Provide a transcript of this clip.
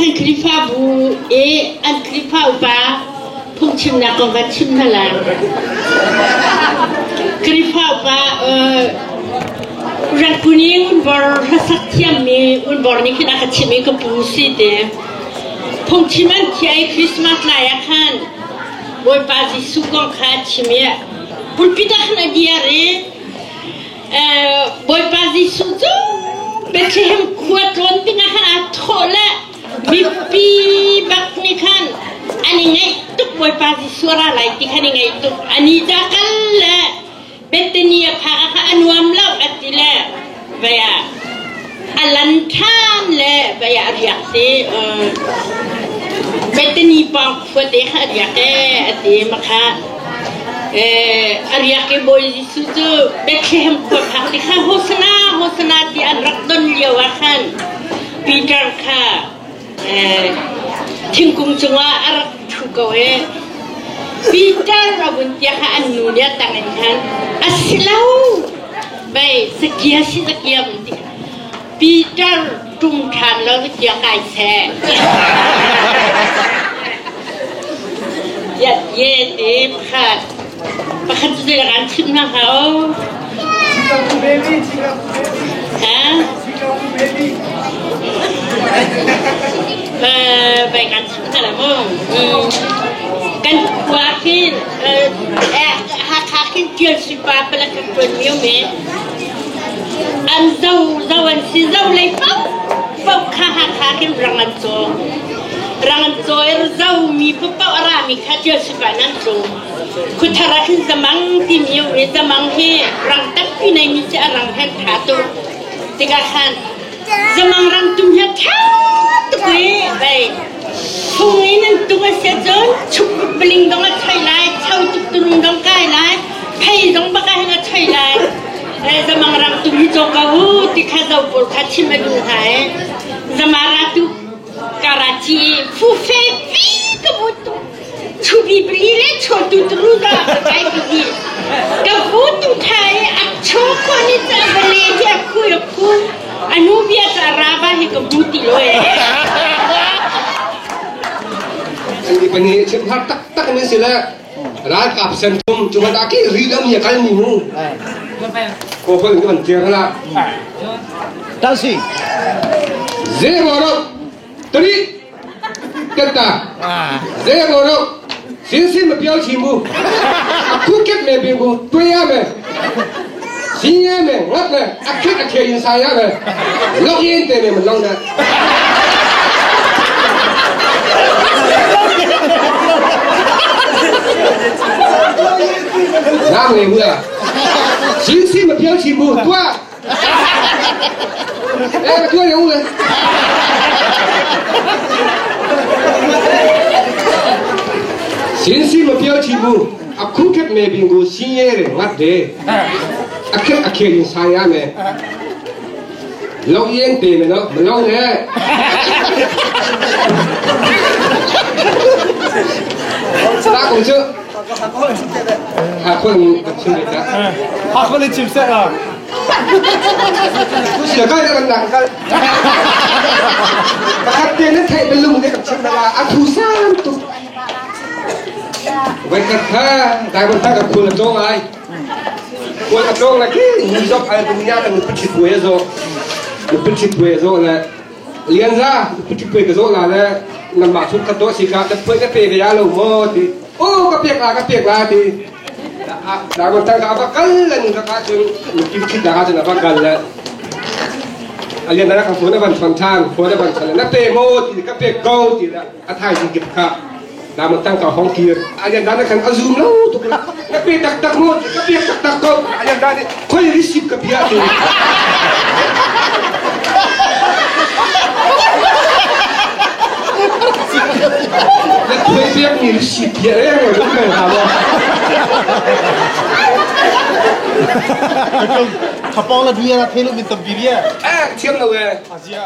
khan Khrihfabu i an Khrihfa upa phungchimnak kong kan chim hna lai. Khrihfa upa Rangkuni unbor hlasak thiammi unbor nih khin a ka chimh i ka pu si te. Phungchim an thiah i Christmas lai ah khan Bawipa Jesuh kong kha a chim i pulpit ah khan a dir i Bawipa Jesuh cu Bethlehem khua tlawn dingah khan aa thawh le mipi bak nih khan an i ngaih tuk Bawipa Jesuh a ra lai ti khan i ngaih tuk. Ani ca kal le Bethany a phak ah khan a nuam lo a ti le vei ah a lan ṭhan le vei ah a riak ti. Bethany pawng khua te kha a riak ee a ti ma kha. A riak i Bawi Jesuh cu Bethlehem khua phak ti kha Hosana Hosana ti an rak don lio ah khan Peter kha thingkung cungah a rak ṭhu ko i Peter a vun tiah kha an nu nih a tang in khan a si lo bei sakia si sakia vun ti Peter ṭum ṭhan lo sakia kai seh tiah ye te pakhat pakhat cu zei an chimh hna hnga o ha Bai kan chimh hna la mu kan khua khin Hakha khin Tial Sui Pa palek kan ṭuan mi um i an zo zo an si zo lei paoh paoh kha Hakha khin rang an caw rang an caw i zo mi paoh a rami kha Tial Sui Pa in an tlung khuthar ah khin zamang timi um i zamang hi rang tampi nei mi si a rang hen ṭha tuk tikah khan zamang rang tum hi a ṭha tuk i vei phung in an tung a si ahcun chuk baling dong a choi lai cho tuk turung dong kai lai phei zong bak ah hin a choi lai zamang rang tum hi caw ko u ti kha zo pawl kha chim a duh hna i zamara tu Karachi fu fe fi ka bu tu chubi bli le cho tu tru da kai bi ka bu tu thai a cho ko ni cha bale hi a khu a khu anu bia cha raba hi ka bu ti lo e Ani pani chim har tak tak ni si le ralkap sen thum cu da ki ri dam ya kal ni mu ko ko ni ban tiang la Ta si. Zero ro three teta zero ro sin sin မပြောချင်ဘူးအခုကက်မယ်ပြင်ကိုတွေးရမယ်စင်းရမယ်ငတ်မယ်အခက်အခဲရင်ဆိုင်ရမယ်လောက်ရင်တယ်မယ်မလောက်နဲ့နားမလည်ဘူးလားစင်းစင်းမပြောချင်ဘူးတွား အဲမပြောရဘူးလေစင်းစီမပြောချင်ဘူးအခုခက်နေပြင်ကိုစင်းရဲတယ်ငတ်တယ်အခက်အခဲရင်ဆိုင်ရမယ်လောက်ရင်တယ်မယ်နော်မလောက်နဲ့စတာကုန်ချဟာခွန်ကချင်းတယ် ဟာခွန်ချစ်ဆက်အာ เสียก็มันหนังก็ประคับเตียนนั่นไทยเป็นลุงเนี่ยกับชิมเวลาอาทูซานตุกไว้กัดข้าได้บนท่ากับคุณละจ้องไอ้คุณละจ้องละกี้มีจบอะไรตรงนี้แต่มันเป็นชิดเวโซมันเป็นชิดเวโซเลยเรียนซะเป็นชิดเวโซละเลยนำมาทุกขัดตัวสิครับจะเพื่อจะเปียกยาลงโมทีโอ้ก็เปียกลาก็เปียกลาทีดาบนท่ากับกันเลยนะครับจนมันกินคิดนะครับจนกับกันเลย alian na ka phone ban thon than phone ban thon na pe mo ti ka pe go ti la a thai jing kip kha na mo tang ka hong kir alian na kan azum lo tu na pe tak tak mo ti ka pe tak tak ko alian da ni khoi receive ka pia ti na khoi piak ni receive pia re ngo lu kai ha mo Kapong la bia la thelo min tam bia. Eh thiam lo e. Azia.